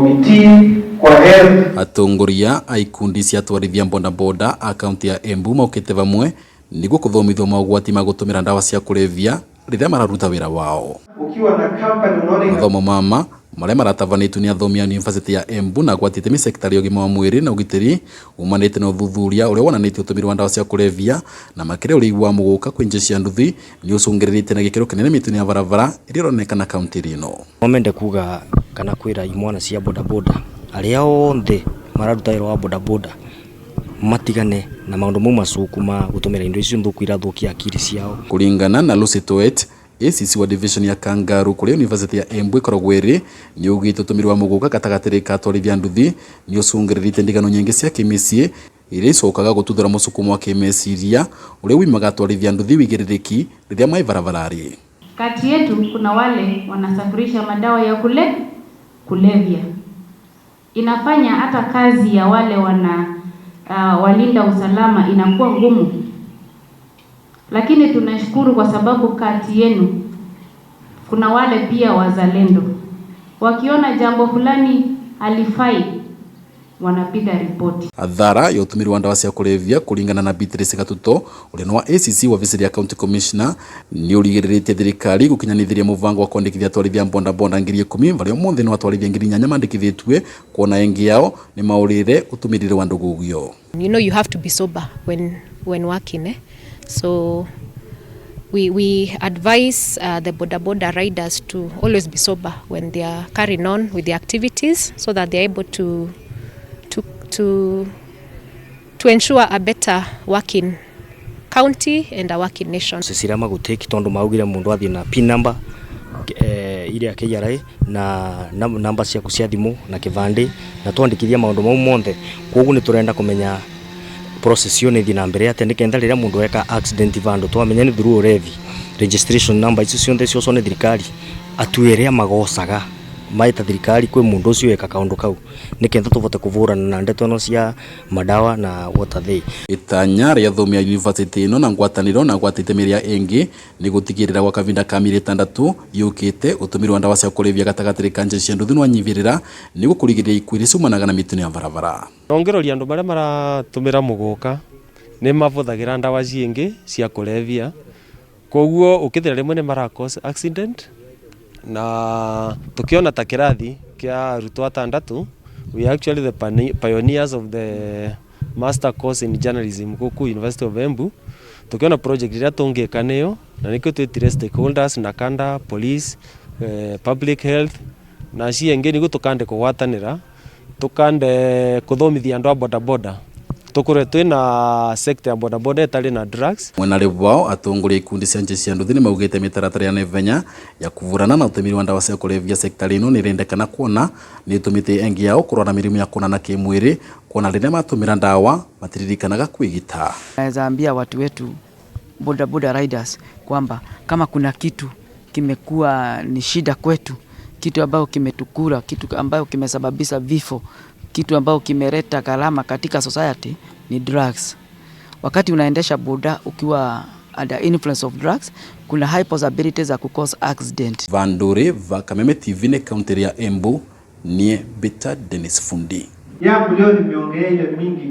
Committee, kwa health. Atongoria a ikundi cia atwarithia bodaboda a kaunti ya Embu maukite vamwe niguo kuthomithwo mogwati ma gutumira ndawa cia kulevya riria mararuta wira wao. Ukiwa na company unaona ina Mathomo mama maria maratavanitio ni athomi a University ya Embu na gwatite misekitari ya ugima wa mwiri na ugitiri umanite na uthuthuria uria wonanitie utumiri wa ndawa cia kulevya na makiria urei wa muguka kwi njeshi ya nduthi ni ucungiririe na gikiro kinene mitino ya barabara iria ironekana kaunti ino. No mende kuga kana kwira imwana cia bodaboda aria othe mararuta wira wa bodaboda matigane na maundu mau macuku ma gutumira indo icio nthuku irathukia akiri ciao. Kulingana na Lucy Toet, ACC wa division ya Kangaru kuria University ya Embu ikoragwo iri, ni ugite utumiri wa muguka gatagati ka atwarithia nduthi ni ucungiririte ndigano nyingi cia kimicii iria icokaga gututhura musukumo wa kimeciria uria wimaga atwarithia nduthi wigiririkia riria mai barabarari. Kati yetu kuna wale wanasafirisha madawa ya kulevya. Inafanya hata kazi ya wale wana walinda usalama inakuwa ngumu, lakini tunashukuru kwa sababu kati yenu kuna wale pia wazalendo, wakiona jambo fulani halifai wanapiga ripoti. Athara ya utumiri wa ndawa cia kulevya kulingana na Beatrice Gatuto uria ni wa ACC wabisi ya county commissioner ni urigiriritie thirikari gukinyanithiria muvango wa kwandikithia atwarithia bodaboda 10,000 varia umuthi ni atwarithia 8,000 mandikithitue kuona engi yao ni maurire utumirire wa ndugugio. You have to be sober when working, eh? So we advise the boda boda riders to always be sober when they are carrying on with the activities so that they are able to ensure a better working county and a working nation. Ciria magutiki tondu maugire mundu athie na pin number iria KRA na namba ciaku cia thimu na kibandi na twandikithia maundu mau monthe. Koguo ni turenda kumenya process iyo ni thi na mbere atia nikenda riria mundu eka accident vandu twamenya ni through urevi registration number icio cionthe ciocwo ni thirikari atuire magocaga maita thirikari kwi mundu ucio eka kaundu kau nikenda tuvote kuvurana na ndeto ino cia madawa na what are they. Itanya ria athomi a university ino na ngwataniro na gwatite miria ingi ni gutigirira gwa kavinda ka mĩeri 6 yukite utumiri wa ndawa cia kulevya gatagati ka njeshi cia nduthi niwanyivirira niguo kurigiriria ikuũ iria ciumanaga na mitino ya barabara. Nongiroria andu baria maratumira muguka ni mavuthagira ndawa ciingi cia kulevya, koguo ukithira rimwe ni mara cause accident. Na tukiona ta kirathi kia arutwo atandatu, we are actually the pioneers of the master course in journalism guku University of Embu. Tukiona project iria tungika niyo na nikio twitire stakeholders na kanda police, public health na ciengi niguo tukande kugwatanira tukande kuthomithia andu a bodaboda tukure twina sector ya bodaboda itari na drugs. Mwenari wao atongoria ikundi cia njeshi cia nduthi ni maugite mitaratara ya naivenya ya kuvurana na utumiri wa ndawa cia kulevya sekta ino ni irendekana kuona ni itumite engi yao kurwara mirimu ya kuonana kimwiri kuona riria matumira ndawa matiririkanaga kwigita. Naweza ambia watu wetu bodaboda riders kwamba kama kuna kitu kimekuwa ni shida kwetu, kitu ambayo kimetukura, kitu ambayo kimesababisha vifo, kitu ambayo kimeleta gharama katika society ni drugs. Wakati unaendesha boda ukiwa under influence of drugs, kuna high possibility za kucause accident. Vanduri va Kameme TV ne kaunti ya Embu nie Bita Dennis Fundi. Yangu leo nimeongea ile mingi.